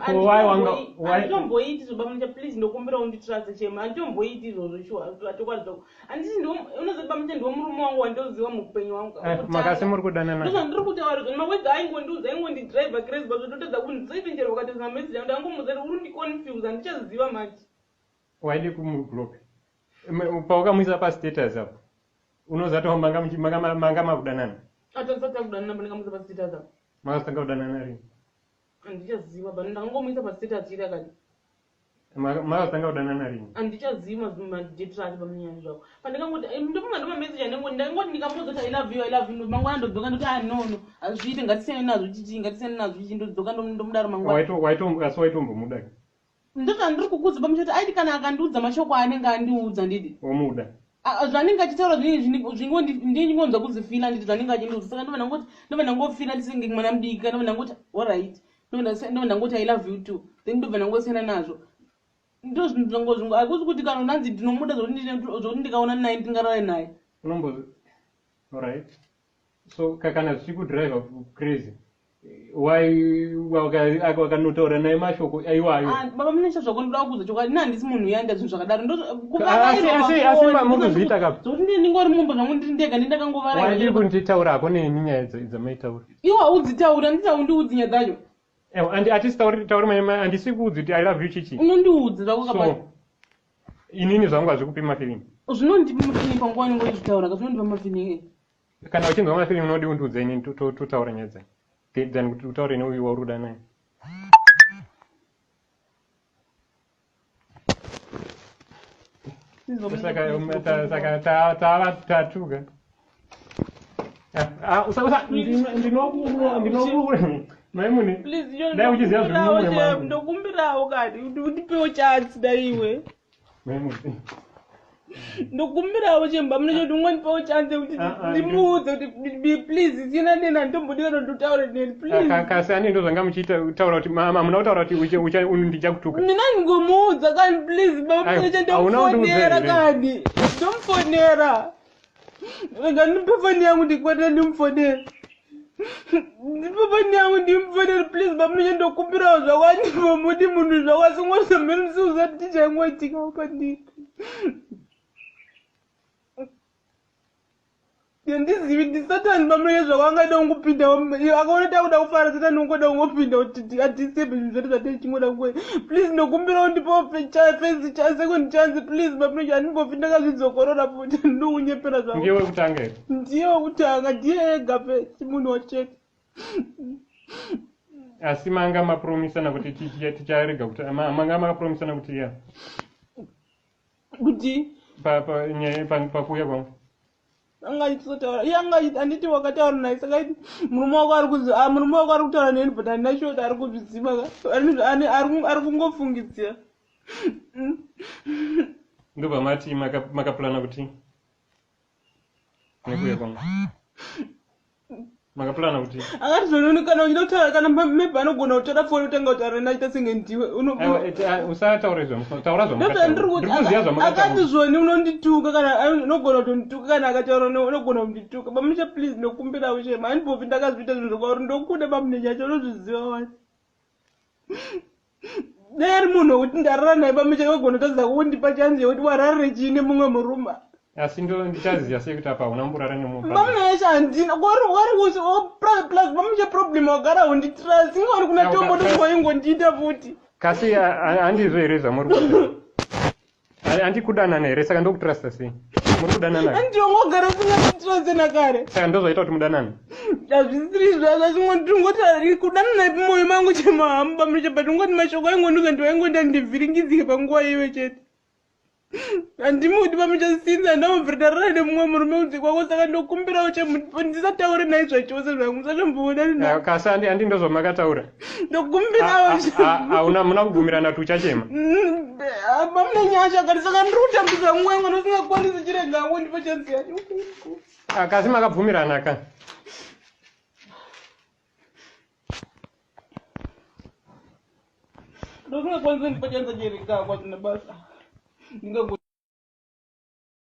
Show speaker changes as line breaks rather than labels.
Ko why wanga why
Handitomboiti izvo bamucha, please, ndokumbira unditrust chema. Handitomboiti izvozvo, shuwa, chokwadi zvako. Handiti unozoti bamucha ndiwo murume wangu wandoziva muupenyu hwangu.
Eh, makasi muri kudanana?
Ndozvandiri kutaura izvo. Mawedzi aingondiudza, aingondidrive crazy, but zvototadza kundiziva. Chero ukatoisa mameseji angu, ndangomudza kuti uri kundiconfuse, handichaziva manje.
Waidi kumublock paukamuisa pastatus apo, unozati manga makudanana?
Atasati akudanana pandingamuisa pastatus apo.
Makazotanga kudanana rini?
Handichaziva, but ndakangomuisa pastatus chete akati.
Makazotanga kudanana rini?
Handichazivi madate acho pamunyaya zvako. Pandikangoti ndofunga ndo mameseji anengoti ndangoti ndikamudza kuti "I love you, I love you," mangwana ndodzoka ndoti, "Ah, no, no, hazviite, ngatisiyane nazvo chichi, ngatisiyane nazvo chichi." Ndodzoka ndomudaro mangwana.
Asi waitombomuda?
Ndozvandiri kukudza pamuchati, aiti kana akandiudza mashoko aanenge andiudza, ndidi
Womuda?
Zvanenge achitaura ndingonzwa kuzifeela, nditi zvanenge achindiudza. Saka ndobva ndangoti, ndobva ndangofeela ndisenge mwana mudiki ka, ndobva ndangoti alright, ndobva ndangoti, "I love you too." Then ndobva ndangosiyana nazvo. Ndozvinhu hakusi kuti kana unanzi ndinomuda zvokuti ndikaona naye ndingarare naye.
Unombo, alright, so kana zvichikudrive crazy, why wakanotaura naye mashoko aiwayo?
Ah, baba munesha zvako, ndoda kuudza chokwadi, ini handisi munhu uyaenda zvinhu zvakadaro.
Asi muri kuzviita kapi?
Zvokuti ndingori mumba zvangu ndiri ndega, ndindakangovara.
Waidi kunditaura hako neni nyaya dzamaitaura?
Iwo haudzitauri, handiti haundiudzi nyaya dzacho.
Hatisi tauri handisi kuudzi kuti "I love you" chichi.
Unondiudza zvako kapa.
So inini zvangu hazvikupi mafeeling?
Zvinondipa mafeeling panguva anenge uchizvitaura ka, zvinondipa mafeeling.
Kana uchinzwa mafeeling, unodi undiudze inini, totaura nyaya dzacho than kuti utaure neuyu wauri kuda naye. Saka tava tatuka. Ndinoku maimune, dai uchiziva zviri mumwe.
Ndokumbirawo kani kuti undipewo chance daiwe.
Maimune.
Ndokumbirawo chemba mune choti ungondipawo chance yekuti ndimuudze kuti please siyana neni, handimbodi kana ndotaura neni, please.
Kasi ani ndo zvanga muchiita taura kuti hamuna kutaura kuti ndichakutuka?
Mina ndingomuudza kani, please baba.
Aiwa,
Muneche
hauna kundiudza
ndomufonera
here?
kani, ndomufonera. Rega ndipe foni yangu ndikwatira, ndimufonere. Ndipe foni yangu ndimufonere, please baba muneche, ndokumbirawo zvako. Handimbomudi munhu zvako, asi ngozvamene musiuzati tichangoitikawo pandiri. Handizivi ndisatani pamunenge zvako angada kungopinda, akaona takuda kufara, satani ungoda kungopinda kuti adisturbe zvinhu zvedu zvatei chingoda kungoita. Please, ndokumbirawo ndipewo first chance, second chance, please pamunenge. Handimbofi ndakazvidzokorora futi, ndinokunyepera zvako.
Ndiye wekutanga here?
Ndiye wekutanga, ndiye ega pe munhu wachete.
Asi manga mapromisana kuti ticharega kuti manga makapromisana kuti ya
Kuti
nyaya pakuuya kwangu.
Anga achitotaura iye anga handiti wakataura naye, saka aiti murume wako ari kuzi, ah, murume wako ari kutaura neni, but handina sure kuti ari kuzviziva ka. Ari kungofungidzira.
Ndobva mati makaplana kuti nekuuya kwangu makaplana kuti
Akati zvononi kana uchida kutaura kana maybe anogona kutora foni utanga kutaura naita senge ndiwe
Aiwa, usataura izvo, taura.
Ndozvandiri kuti
Ndikuziva
akati
zvamakataura.
Zvoni unondituka kana unogona kutondituka, kana akataura unogona kundituka. Bamucha, please, ndokumbira ushema, handimbofi ndakazviita zvinhu zvakwauri. Ndokuda bamunechacho, unozviziva wani. Dai ari munhu wekuti ndarara naye bamucha, wegona kutadza kundipa chance yekuti wararire chii nemumwe murume?
Asi ndo ndichaziva sei kuti apa hauna mburara nemunhu?
Bamunecha, handina wari plus bamucha problem wagara unditrust ingori kuna tombo ndozvaingondiita futi.
Kasi handizvo here zvamuri kuita? Handikudanana here? Saka ndokutrusta sei? Muri kudanana?
Andingogara usingatitrust nakare.
Saka ndozvaita kuti mudanane?
Hazvisiri zvazvachingoti kudanana mumwoyo mangu chemahamba muche, but ungoti mashoko aingondiudza ndi waingonda ndivhiringidzike panguva iyoyo chete. Handimudi pamuchasinza, handambobvira ndarara nemumwe murume kunze kwako, saka ndokumbirawo chemuti ndisataure naye zvachose zvangu, musatomboonani.
Ah, kasi handi ndozvamakataura?
Ndokumbirawo.
Hauna muna kubvumirana kuti uchachema?
Pamune nyasha kati, saka ndiri kutambisa nguva yangu ndosingakwanisi chirega hangu ndipo chance yacho.
Ah, kasi makabvumirana ka?
Ndosingakwanisi ndipo chance chirega kwazvine basa ndingago.